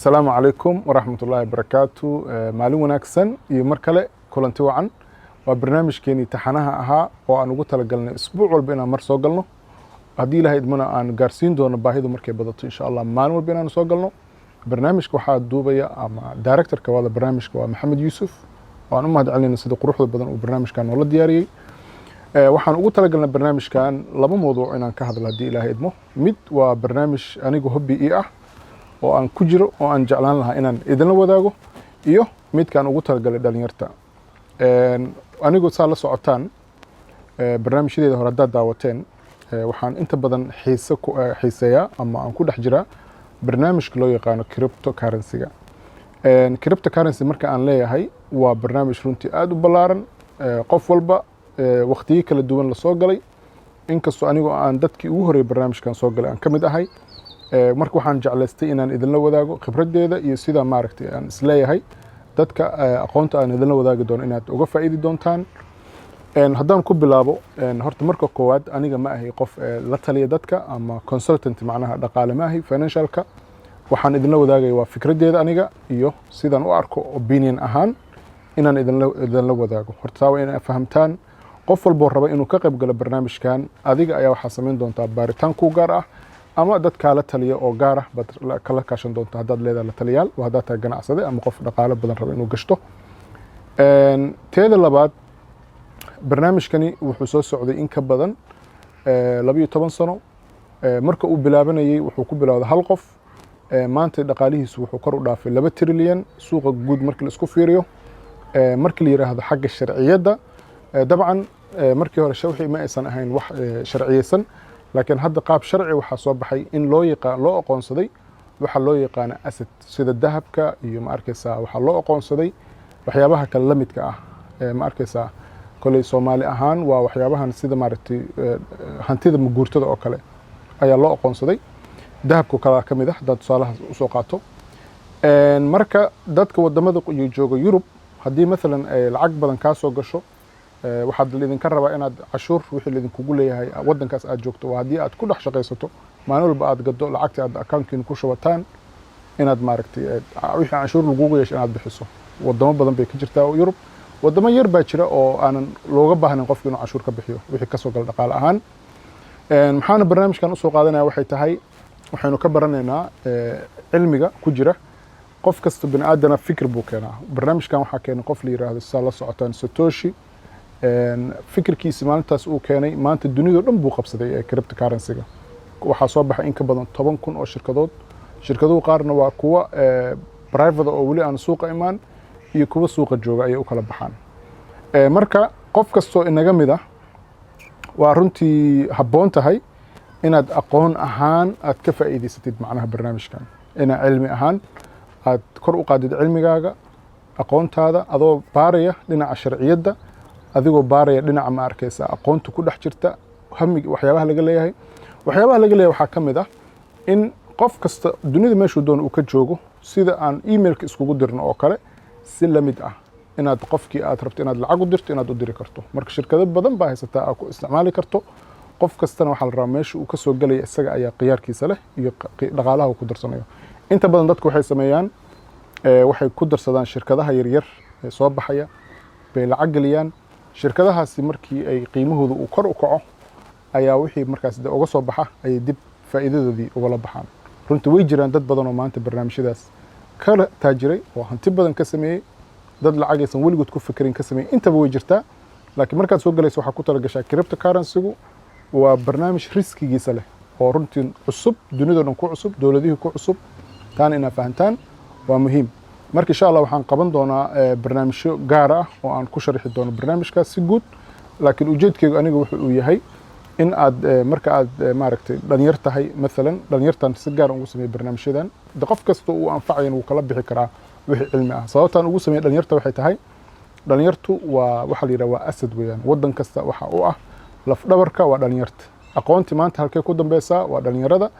Asalaamu calaykum waraxmat ullaahi barakaatu. Maalin wanaagsan iyo mar kale kulanti wacan. Waa barnaamijkeenii taxanaha ahaa oo aan ugu talagalnay isbuuc walba inaan mar soo galno, haddii Ilahay idmana aan gaarsiin doono baahidu markay badato, insha Allah, maalin walba inaan soo galno. Barnaamijka waxaa duubaya ama directorka wada barnaamijka waa Maxamed Yuusuf oo aan u mahad celinayna sida quruxda badan uu barnaamijkan noola diyaariyey. Waxaan ugu talagalnay barnaamijkan laba mawduuc inaan ka hadlo, haddii Ilaahay idmo. Mid waa barnaamij anigu hobby ii ah oo aan ku jiro oo aan jeclaan lahaa inaan idinla wadaago, iyo midkaan ugu talagalay dhalinyarta. Anigu saa la socotaan, barnaamijyadeeda hore haddaad daawateen, waxaan inta badan xiise ku xiiseeyaa ama aan ku dhex jiraa barnaamijka loo yaqaano cryptocurrency-ga. Cryptocurrency marka aan leeyahay, waa barnaamij runtii aada u ballaaran, qof walba waqtiyo kala duwan lasoo galay, inkastoo anigoo aan dadkii ugu horreeyay barnaamijkan soo galay aan ka mid ahay. Marka waxaan jeclaystay inaan idinla wadaago khibraddeeda iyo sida maaragtay aan isleeyahay dadka aqoonta aan idinla wadaagi doono inaad uga faa'iidi doontaan. Haddaan ku bilaabo, horta marka koowaad, aniga ma ahi qof la taliya dadka ama consultant, macnaha dhaqaale ma ahi financialka. Waxaan idinla wadaagaya waa fikraddeeda aniga iyo sidaan u arko opinion ahaan inaan idinla wadaago. Horta taa waa inaad fahamtaan. Qof walboo raba inuu ka qayb galo barnaamijkan, adiga ayaa waxaa samayn doontaa baaritaan kuu gaar ah ama dad kaala taliya oo gaar ah baad kala kaashan doontaa haddaad leedahay la taliyaal, waa haddaad tahay ganacsade ama qof dhaqaale badan raba inuu gashto. Teeda labaad, barnaamijkani wuxuu soo socday in ka badan 12 sano. Marka uu bilaabanayey wuxuu ku bilowday hal qof. Maanta dhaqaalihiisu wuxuu kor u dhaafay 2 trilyan suuqa guud markii la isku fiiriyo. Markii la yidhaahdo xagga sharciyadda, dabcan markii hore wixii ma aysan ahayn wax sharciyeysan, laakiin hadda qaab sharci waxaa soo baxay in loo yaqaan, loo aqoonsaday waxaa loo yaqaana asset, sida dahabka iyo, ma arkaysaa, waxaa loo aqoonsaday waxyaabaha kale la midka ah. Ma arkaysaa, koley Soomaali ahaan waa waxyaabahan sida maaragtay hantida maguurtada oo kale ayaa loo aqoonsaday. Dahabka kalaa ka mid ah haddaad tusaalahaas usoo qaato. Marka dadka wadamada jooga Yurub, haddii maalan ay lacag badan kaa soo gasho, waxaad lidinka rabaa inaad cashuur wixii lidinkugu leeyahay waddankaas aad joogto, waa haddii aad ku dhex shaqaysato, maalin walba aad gado, lacagta aad accountkiina ku shubataan, inaad maaragtay wixii canshuur lagugu yeesho inaad bixiso. Wadamo badan bay ka jirtaa Yurub. Wadamo yar baa jira oo aanan looga baahnayn qofku inuu canshuur ka bixiyo wixii kasoo gala dhaqaale ahaan. Maxaana barnaamijkan usoo qaadanaya? Waxay tahay waxaynu ka baranaynaa cilmiga ku jira. Qof kasta bini aadana fikir buu keenaa. Barnaamijkan waxaa keenay qof la yiraahdo, sidaa la socotaan, Satoshi. Fikirkiisi maalintaas uu keenay maanta dunidao dhan buu qabsaday ee cryptocurrency-ga. Waxaa soo baxay in ka badan 10,000 oo shirkadood. Shirkaduhu qaarna waa kuwa private oo weli aan suuqa imaan iyo kuwa suuqa jooga ayay u kala baxaan. Marka qof kastoo inaga mid ah waa runtii habboon tahay inaad aqoon ahaan aad ka faa'iidaysatid, macnaha barnaamijkan inaad cilmi ahaan aad kor u qaadid cilmigaaga, aqoontaada, adoo baaraya dhinaca sharciyadda, adigoo baaraya dhinaca, ma arkaysa, aqoonta ku dhex jirta, hamig waxyaabaha laga leeyahay. Waxyaabaha laga leeyahay waxaa ka mid ah in qof kasta dunida meeshuu doono uu ka joogo, sida aan emailka iskugu dirno oo kale si la mid ah, inaad qofkii aad rabto inaad lacag u dirto inaad u diri karto. Marka shirkado badan baa haysataa aad ku isticmaali karto. Qof kastana waxaa la rabaa meesha uu ka soo gelaya isaga ayaa khiyaarkiisa leh iyo dhaqaalaha uu ku darsanayo. Inta badan dadku waxay sameeyaan, waxay ku darsadaan shirkadaha yaryar ee soo baxaya bay lacag geliyaan. Shirkadahaasi markii ay qiimahooda uu kor u kaco ayaa wixii markaas de uga soo baxa ayay dib faa'iidadoodii ugala baxaan. Runtii way jiraan dad badan oo maanta barnaamijyadaas kala taajiray oo hanti badan ka sameeyey, dad lacagaysan weligood ku fekerin ka sameeyey, intaba way jirtaa. Laakiin markaad soo galayso, waxaa ku talagashaa cryptocurrency-gu waa barnaamij riskigiisa leh oo runtii cusub, dunidao dhan ku cusub, dowladihii ku cusub. Taana inaad fahantaan waa muhiim. Marka insha Allah waxaan qaban doonaa barnaamijyo gaar ah oo aan ku sharxi doono barnaamijkaas si guud, laakiin ujeedkeygu aniga wuxuu uu yahay in aad marka aad maaragtay dhalinyar tahay maalan, dhalinyartan si gaar ugu sameeyey barnaamijyadan de, qof kasta uu anfacayan wuu kala bixi karaa wixii cilmi ah. Sababtaan ugu sameeyey dhalinyarta waxay tahay dhalinyartu waa waxaa la yidhaha waa asset weeyaan. Waddan kasta waxa u ah lafdhabarka waa dhalinyarta. Aqoonti maanta halkee ku dambeysaa? Waa dhalinyarada.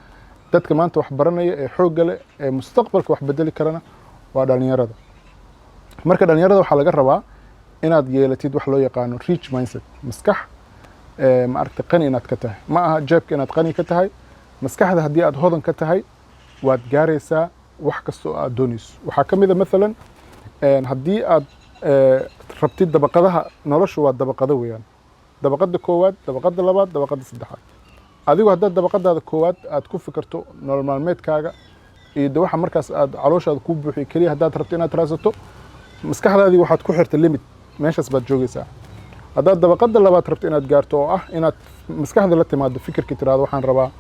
Dadka maanta wax baranaya ee xoogga leh ee mustaqbalka wax bedeli karana waa dhalinyarada. Marka dhalinyarada waxaa laga rabaa inaad yeelatid wax loo yaqaano rich mindset, maskax ma aragtay qani inaad ka tahay. Ma aha jeebka inaad qani ka tahay, maskaxda haddii aad hodan ka tahay waad gaaraysaa. wax kasta oo aad doonayso. Waxaa ka mid a maalan, haddii aad rabtid dabaqadaha noloshu, waa dabaqado weeyaan: dabaqada koowaad, dabaqada labaad, dabaqada saddexaad. Adigu haddaad dabaqadaada koowaad aad ku fikirto nolol maalmeedkaaga iyo de waxa markaas aad calooshaada kuu buuxiyo keliya haddaad rabto inaad raadsato, maskaxdaadii waxaad ku xirta limit, meeshaas baad joogaysaa. Haddaad dabaqada labaad rabto inaad gaarto, oo ah inaad maskaxda la timaado fikirkii, tiraahdo waxaan rabaa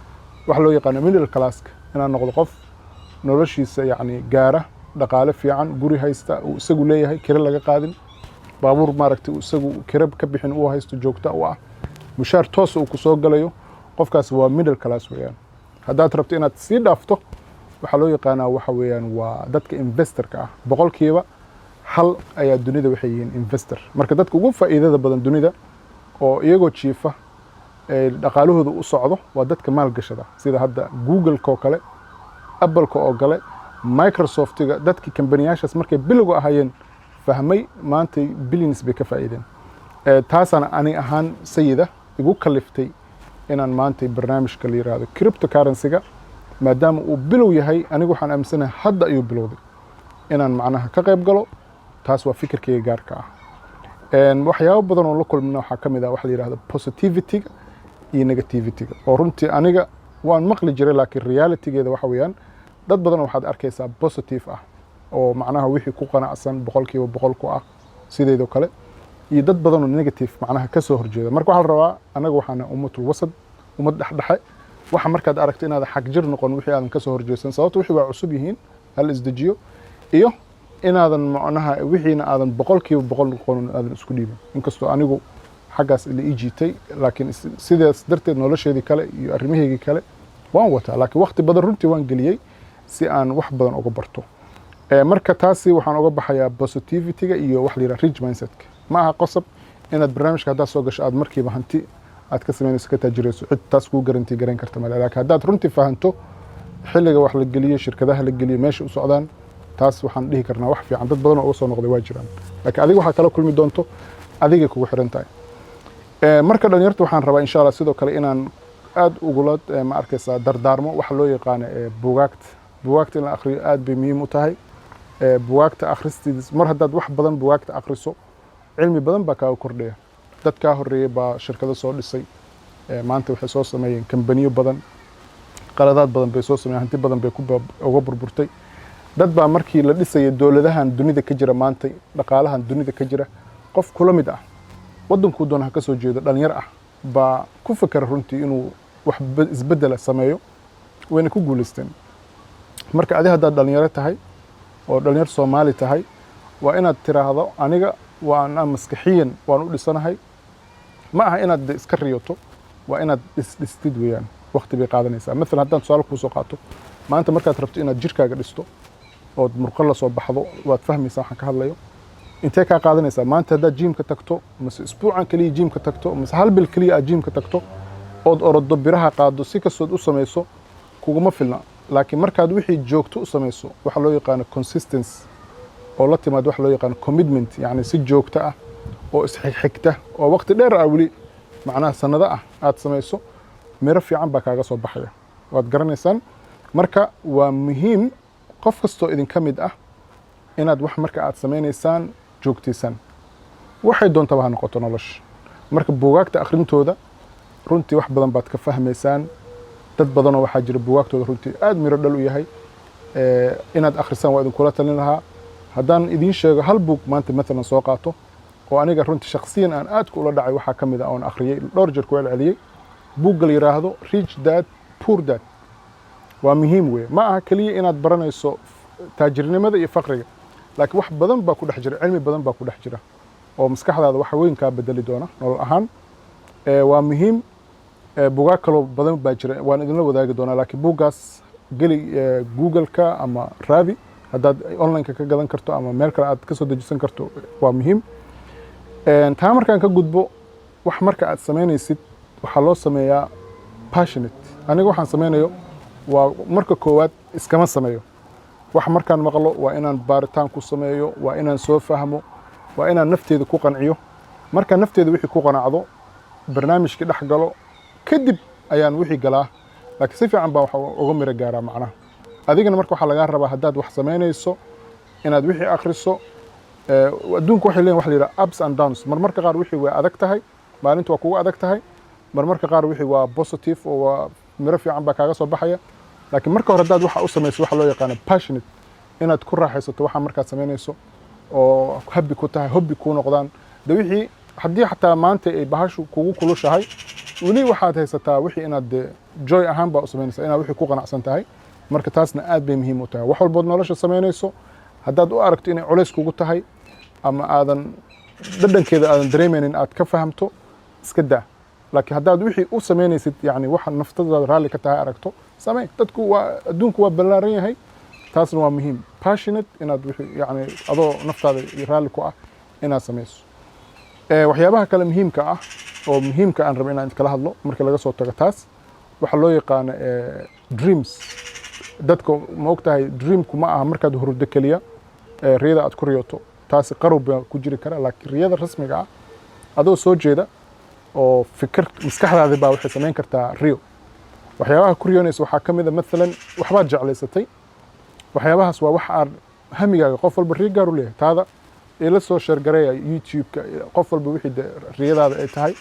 wax loo yaqaano middle classka, inaan noqdo qof noloshiisa yacni gaara dhaqaale fiican, guri haysta uu isagu leeyahay, kire laga qaadin, baabuur maaragtay uu isagu kire ka bixin uu haysto, joogta u ah, mushaar toos uu ku soo galayo, qofkaas waa middle class weeyaan. Haddaad rabto inaad sii dhaafto, waxaa loo yaqaanaa waxa weeyaan waa dadka investorka ah. 1% ayaa dunida waxay yihiin investor. Marka dadka ugu faa'iidada badan dunida oo iyagoo jiifa ee dhaqaalahooda u socdo waa dadka maalgashada, sida hadda Google-ka oo kale, Apple-ka oo kale, Microsoftiga. Dadkii kambaniyaashaas markay bilowga ahaayeen fahmay, maantay billions bay ka faa'iideen. Taasaana ani ahaan sayida igu kaliftay inaan maantay barnaamijka la yiraahdo cryptocurrency-ga, maadaama uu bilow yahay, anigu waxaan aaminsanahay hadda ayuu bilowday, inaan macnaha ka qayb galo. Taas waa fikirkayga gaarka ah. Waxyaabo badan oo la kulmina waxaa ka mid ah waxa la yidhahdo positivity-ga iyo negativity-ga, oo runtii aniga waan maqli jiray, laakiin reality-geeda waxa weeyaan dad badan waxaad arkaysaa positive ah oo macnaha wixii ku qanacsan 100% ku ah sideedoo kale, iyo dad badan oo negative macnaha ka soo horjeeda. Marka waxaa la rabaa, anaga waxaana ummatul wasad, ummad dhexdhexe. Waxa markaad aragto inaadan xag jir noqon, wixii aadan ka soo horjeedsan, sababto wixii waa cusub yihiin, hal isdejiyo, iyo inaadan macnaha wixiina aadan 100% noqon, aadan isku dhiibin. Inkastoo anigu xaggaas la ii jiitay, laakiin sidaas darteed nolosheedii kale iyo arrimaheygii kale waan wataa, laakiin waqti badan runtii waan geliyey si aan wax badan uga barto. Marka taasi waxaan uga baxayaa positivity-ga iyo wax la yidhaha rich mindset-ka. Ma aha qosab inaad barnaamijka haddaad soo gasho aad markiiba hanti aad ka samaynayso, ka taajirayso. Cid taas kuu guarantee garayn karta male. Laakiin haddaad runtii fahanto xilliga wax la geliyo, shirkadaha la geliyo, meesha u socdaan, taas waxaan dhihi karnaa wax fiican dad badan oo uga soo noqday waa jiraan. Laakiin adiga waxaa kala kulmi doonto adigay kugu xiran tahay. Marka dhalinyarta waxaan rabaa insha Allah sidoo kale inaan aad ugula ma arkaysaa dardaarmo waxa loo yaqaano buugaagta. Buugaagta in la akhriyo aad bay muhiim u tahay. Buugaagta akhristiis, mar haddaad wax badan buugaagta akhriso, cilmi badan baa kaaga kordhaya. Dad kaa horreeyay baa shirkado soo dhisay, maanta waxay soo sameeyeen kambaniyo badan, qaladaad badan bay soo sameeyeen, hanti badan bay ku uga burburtay. Dad baa markii la dhisayay dowladahan dunida ka jira maanta, dhaqaalahan dunida ka jira, qof kula mid ah, waddankuu doona ha ka soo jeedo, dhalinyar ah baa ku fakera runtii inuu wax isbeddela sameeyo, wayna ku guulaysteen. Marka adi haddaad dhalinyaro tahay oo dhalinyar Soomaali tahay, waa inaad tiraahdo aniga waan maskaxiyan waan u dhisanahay. Ma aha inaad de iska riyoto, waa inaad isdhistid weeyaan. Waqti bay qaadanaysaa. Maalan haddaan tusaale kuu soo qaato, maanta markaad rabto inaad jirkaaga dhisto ood murqo la soo baxdo, waad fahmaysaa waxaan ka hadlayo. Intee kaa qaadanaysaa? Maanta haddaad gymka tagto, mase isbuucan keliya gymka tagto, mase hal bil keliya aad gymka tagto ood orodo, biraha qaado, si kastood u samayso kuguma filna. Laakiin markaad wixii joogto u samayso, waxa loo yaqaano consistency, oo la timaad waxa loo yaqaano commitment, yacni si joogto ah oo isxigxigta oo waqti dheer ah, weli macnaha sanado ah aad samayso, miro fiican baa kaaga soo baxaya, waad garanaysaan. Marka waa muhiim qof kastoo idinka mid ah inaad wax marka aad samaynaysaan joogtaysaan, waxay doontaba ha noqoto nolosha. Marka buugaagta akhrintooda runtii wax badan baad ka fahmaysaan. Dad badanoo waxaa jira buugaagtooda runtii aad miro dhal u yahay. Inaad akhrisaan waa idinkula talin lahaa. Haddaan idiin sheego hal buug maanta maalan soo qaato oo aniga runtii shakhsiyan aan aadka ula dhacay, waxaa ka mid ah oon akhriyey, dhowr jeer ku celceliyey, buugga la yidhaahdo Rich Dad Poor Dad. Waa muhiim weeye. Ma aha keliya inaad baranayso taajirnimada iyo faqriga, laakiin wax badan baa ku dhex jira, cilmi badan baa ku dhex jira oo maskaxdaada wax weyn kaa bedeli doona nolol ahaan. Waa muhiim. Bugaag kaloo badan baa jira, waan idinla wadaagi doonaa, laakiin buuggaas geli Google-ka ama raadi haddaad online-ka ka gadan karto ama meel kale aad ka soo dejisan karto, waa muhiim. Taa markaan ka gudbo, wax marka aad samaynaysid waxaa loo sameeyaa passionate. Aniga waxaan samaynayo waa marka koowaad iskama sameeyo. Wax markaan maqlo waa inaan baaritaan ku sameeyo, waa inaan soo fahmo, waa inaan nafteeda ku qanciyo. Markaan nafteeda wixii ku qanacdo, barnaamijkii dhex galo, kadib ayaan wixii galaa, laakiin si fiican baa waxa uga miro gaaraa macnaha. Adigana marka waxaa lagaa rabaa, haddaad wax samaynayso, inaad wixii akhriso. Adduunku waxay leeyihin waxa la yidhaha ups and downs. Marmarka qaar wixii way adag tahay, maalintu waa kugu adag tahay. Marmarka qaar wixii waa positive oo waa miro fiican baa kaaga soo baxaya. Laakiin marka hore haddaad waxa u samayso waxa loo yaqaano passionate, inaad ku raaxaysato waxa markaad samaynayso oo happy ku tahay, hobby kuu noqdaan, de wixii haddii xataa maanta ay bahashu kugu kulushahay, weli waxaad haysataa wixii inaad de joy ahaan baa u samaynaysaa, inaad wixii ku qanacsan tahay. Marka taasna aad bay muhiim u tahay. Wax walbood nolosha samaynayso, haddaad u aragto inay culays kugu tahay ama aadan dhadhankeeda aadan dareemaynin, aad ka fahamto, iska daa. Laakiin haddaad wixii u samaynaysid, yani waxa naftadaada raalli ka tahay aragto, samee. Dadku waa, adduunku waa ballaaran yahay. Taasna waa muhiim, passionate inaad wixii, yani adoo naftaada raalli ku ah, inaad samayso. Waxyaabaha kale muhiimka ah oo muhiimka aan rabo inaan kala hadlo, marka laga soo tago taas, waxaa loo yaqaano dreams. Dadka ma ogtahay, dreamku ma aha markaad hurdo keliya riyada aad ku riyooto. Taasi qarow baa ku jiri kara. Laakiin riyada rasmiga ah, adoo soo jeeda oo fikir maskaxdaadi baa waxay samayn kartaa riyo. Waxyaabaha ku riyoonaysa waxaa ka mid a, maalan, waxbaad jeclaysatay. Waxyaabahaas waa wax aan hamigaaga. Qof walba riyo gaar u leeyahay. Taada ila soo share gareeya YouTube-ka. Qof walba wixii de riyadaada ay tahay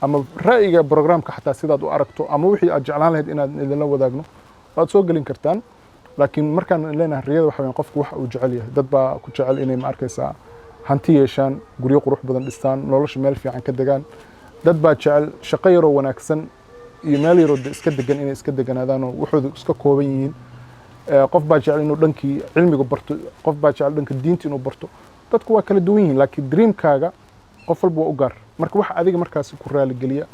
ama ra'yiga programka xataa sidaad u aragto ama wixii aad jeclaan lahayd inaad idinla wadaagno, waad soo gelin kartaan. Laakiin markaan leenahay riyada, waxa weeyaan qofku waxa uu jecel yahay. Dad baa ku jecel inay, ma arkaysaa, hanti yeeshaan, guryo qurux badan dhistaan, nolosha meel fiican ka degaan. Dad baa jecel shaqo yaroo wanaagsan iyo meel yaroo de iska degan inay iska deganaadaan oo waxoodu iska kooban yihiin. Qof baa jecel inuu dhankii cilmiga barto, qof baa jecel dhanka diinta inuu barto. Dadku waa kala duwan yihiin, laakiin dreamkaaga qof walba waa u gaar. Marka waxa adiga markaasi ku raaligeliya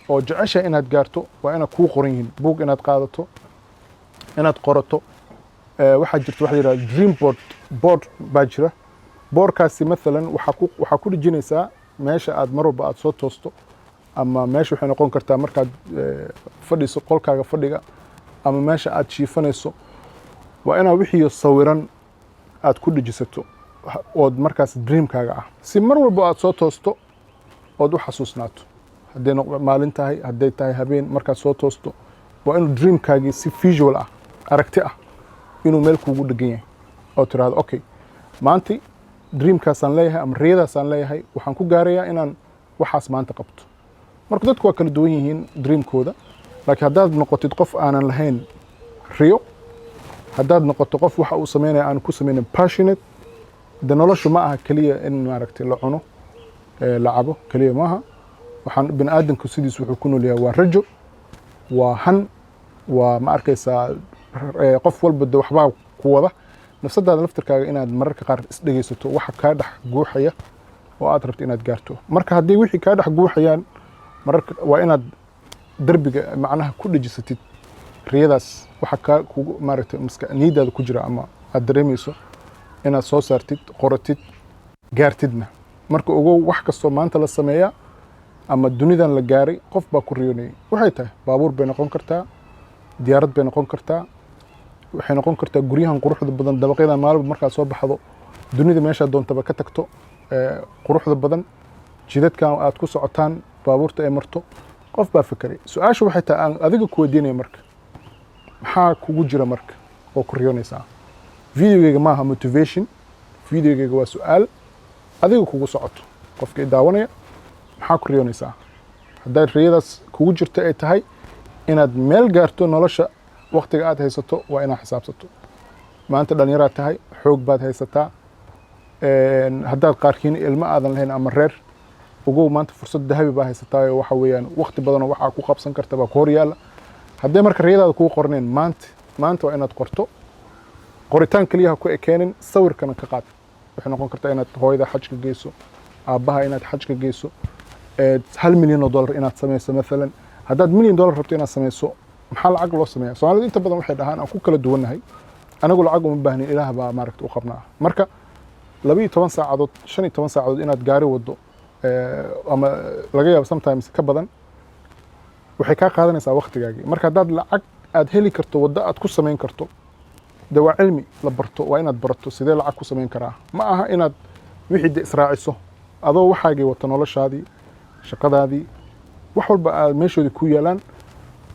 oo jecesha inaad gaarto waa inaad kuu qoran yihiin, buug inaad qaadato, inaad qorato. Waxaa jirta waxa la yidhahda dream board. Board baa jira. Boardkaasi mathalan waxaa ku dhejinaysaa meesha aad mar walba aad soo toosto, ama meesha waxay noqon kartaa markaad fadhiso qolkaaga fadhiga ama meesha aad jiifanayso. Waa inaad wixii sawiran aad ku dhejisato ood markaas dreamkaaga ah, si mar walba aad soo toosto ood u xasuusnaato. Hadday maalin tahay, hadday tahay habeen, markaad soo toosto waa inuu dreamkaagii si visual ah, aragti ah, inuu meel kuugu dhegan yahay oo tiraahdo, "Okay, maanti dreamkaasaan leeyahay ama riyadaasaan leeyahay, waxaan ku gaarayaa inaan waxaas maanta qabto." Marka dadku waa kala duwan yihiin dreamkooda. Laakiin haddaad noqotid qof aanan lahayn riyo, haddaad noqoto qof waxa uu sameynaya aan ku sameynin passionate, de noloshu ma aha keliya in, maaragtay, la cuno, la cabo keliya maaha. Waxaan bini aadamku sidiis wuxuu ku nool yahay waa rajo, waa han, waa, ma arkaysaa, qof walba de waxbaa ku wada. Nafsadaada laftirkaaga inaad mararka qaar isdhegaysato, waxa kaa dhex guuxaya oo aad rabto inaad gaarto. Marka haddii wixii kaa dhex guuxayaan mararka, waa inaad derbiga macnaha ku dhejisatid riyadaas. Waxa kaa kugu, maaragtay, niyadaada ku jira ama aad dareemayso, inaad soo saartid, qoratid, gaartidna. Marka ogow, wax kastoo maanta la sameeyaa ama dunidan la gaaray, qof baa ku riyoonayay. Waxay tahay, baabuur bay noqon kartaa, diyaarad bay noqon kartaa, waxay noqon kartaa guryahan quruxda badan, dabaqyadan maalinba markaad soo baxdo dunida meeshaa doontaba ka tagto, quruxda badan, jidadkan aad ku socotaan, baabuurta ay marto, qof baa fekeray. Su-aasha waxay tahay aan adiga ku weydiinaya marka, maxaa kugu jira marka oo ku riyoonaysaa? Videogeyga maaha motivation, videogeyga waa su-aal adiga kugu socoto. Qofka i daawanaya, maxaa ku riyoonaysaa? Haddaad riyadaas kugu jirto ay tahay inaad meel gaarto nolosha, waqtiga aad haysato waa inaad xisaabsato. Maanta dhalinyaraad tahay, xoog baad haysataa. Haddaad qaarkiin ilmo aadan lahayn ama reer, ogow, maanta fursad dahabi baa haysataayo. Waxa weeyaan waqti badanoo waxaa ku qabsan karta baa ku hor yaalla. Haddii marka riyadaada kuu qorneen maanta, maanta waa inaad qorto. Qoritaan keliya ha ku ekeenin, sawirkana ka qaad. Waxay noqon kartaa inaad hooyada xajka geyso, aabbaha inaad xajka geyso, $1 milyan inaad samayso. Maalan, haddaad $1 milyan rabto inaad samayso, maxaa lacag loo sameeya? Soomaalidu inta badan waxay dhahaan, aan ku kala duwannahay, anagu lacag uma baahnin, Ilaah baa, maaragta, u qabnaa. Marka 12 saacadood, 15 saacadood inaad gaari wado ama laga yaabo sometimes ka badan, waxay kaa qaadanaysaa waqtigaagii. Marka haddaad lacag aad heli karto, waddo aad ku samayn karto, de waa cilmi la barto. Waa inaad barato sidee lacag ku samayn karaa. Ma aha inaad wixii de israaciso adoo waxaagii wata, noloshaadii, shaqadaadii, wax walba aad meeshoodii ku yaalaan,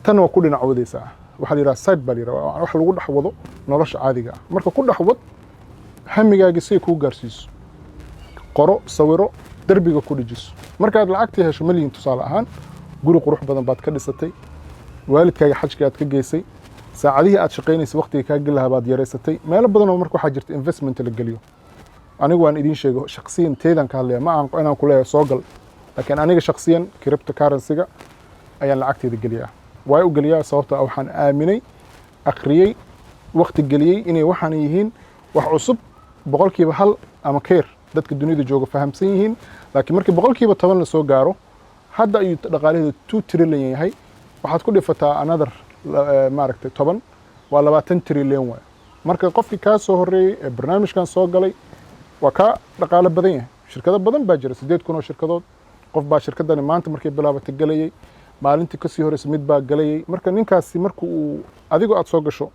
tan waa ku dhinac wadaysaa. Waxaa la yidhaha side baa la yidhaha, wax lagu dhex wado nolosha caadiga ah. Marka ku dhex wad hamigaagii si ay kuu gaarsiiso. Qoro, sawiro, derbiga ku dhejiso. Markaad lacagtii hesho, milyan tusaale ahaan, guri qurux badan baad ka dhisatay, waalidkaaga xajka aad ka geysay, saacadihii aad shaqaynaysay waqtiga kaa geli lahaa baad yaraysatay. Meelo badan oo marka waxaa jirta investment la geliyo. Anigu waan idiin sheego, shakhsiyan teedaan ka hadlaya, ma ahan inaan ku leeyahay soo gal, laakiin aniga shakhsiyan cryptocurrency-ga ayaan lacagteeda geliyaa. Waay u geliyaa? Sababta waxaan aaminay, akhriyey, waqti geliyey inay waxaan yihiin wax cusub, 1% ama keer dadka dunida jooga fahamsan yihiin. Laakiin markii 10% la soo gaaro, hadda ayuu dhaqaalaheedu 2 trillion yahay. Waxaad ku dhifataa another, maaragtay, 10, waa 20 trillion waay. Marka qofkii kaa soo horreeyey ee barnaamijkan soo galay waa kaa dhaqaalo badan yahay. Shirkado badan baa jira, 8,000 oo shirkadood. Qof baa shirkadani maanta markay bilaabatay galayey, maalintii kasii horreysay mid baa galayey. Marka ninkaasi marka uu adigoo aad soo gasho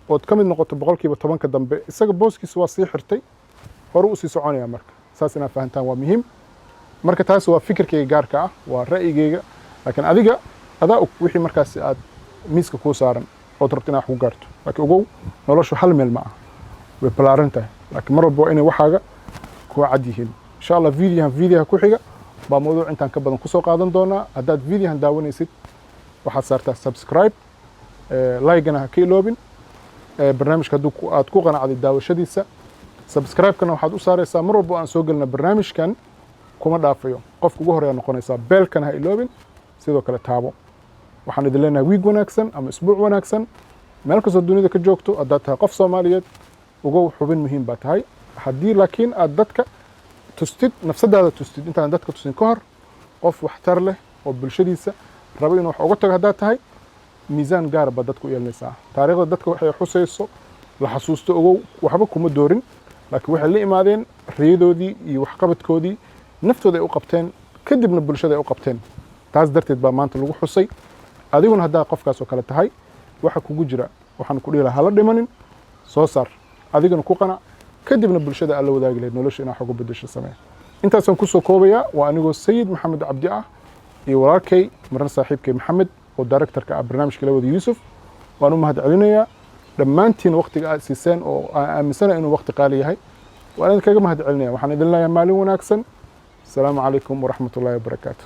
ood ka mid noqoto 10%-ka dambe, isaga booskiisa waa sii xirtay, hore u sii soconaya. Marka saas inaad fahantaan waa muhiim. Marka taas waa fikirkayga gaarka ah, waa ra'yigayga, laakiin adiga adaa og wixii markaasi aad miiska kuu saaran ood rabto inaad wax ku gaarto. Laakiin ogow, noloshu hal meel ma ah, way ballaaran tahay, laakiin mar walba waa inay waxaaga kuwa cad yihiin. Insha Allah videohan videoha ku xiga baa mawduuc intaan ka badan kusoo qaadan doonaa. Haddaad videohan daawanaysid, waxaad saartaa subscribe, like-gana ha ka iloobin. Barnaamijka hadduu aad ku qanacday daawashadiisa, subscribe-kana waxaad u saaraysaa mar walba aan soo gelina barnaamijkan kuma dhaafayo, qofka ugu horeeyaa noqonaysaa. Bell-kana ha iloobin, sidoo kale taabo. Waxaan idin leenahay week wanaagsan ama isbuuc wanaagsan meel kastoo dunida ka joogto. Haddaad tahay qof Soomaaliyeed, ugow, xubin muhiim baa tahay. Haddii laakiin aad dadka tustid, nafsadaada tustid intaan dadka tusin ka hor, qof waxtar leh oo bulshadiisa rabo inuu wax uga tago haddaad tahay, miisaan gaara baad dadka u yeelanaysaa. Taariikhda dadka waxay xusayso la xasuusto, ogow, waxba kuma doorin, laakiin waxay la imaadeen riyadoodii iyo waxqabadkoodii, naftooda ay u qabteen, kadibna bulshada ay u qabteen. Taas darteed baa maanta lagu xusay. Adiguna haddaa qofkaas oo kale tahay, waxa kugu jira waxaan ku dhihi lahaa hala dhimanin, soo saar, adigana ku qanac, kadibna bulshada aad la wadaagi lahayd nolosha inaa wax uga bedesho samee. Intaasaan kusoo koobayaa. Waa anigoo Sayid Maxamed Cabdi ah iyo walaalkay, marna saaxiibkay, Maxamed oo directorka ah barnaamijka La Wada Yuusuf. Waan u mahad celinayaa dhammaantiin waqtiga aad siiseen oo aan aaminsanahay inuu waqti qaali yahay. Waan idinkaga mahad celinaya. Waxaan idin leeyahay maalin wanaagsan. Asalaamu calaykum waraxmat ullahi wabarakaatu.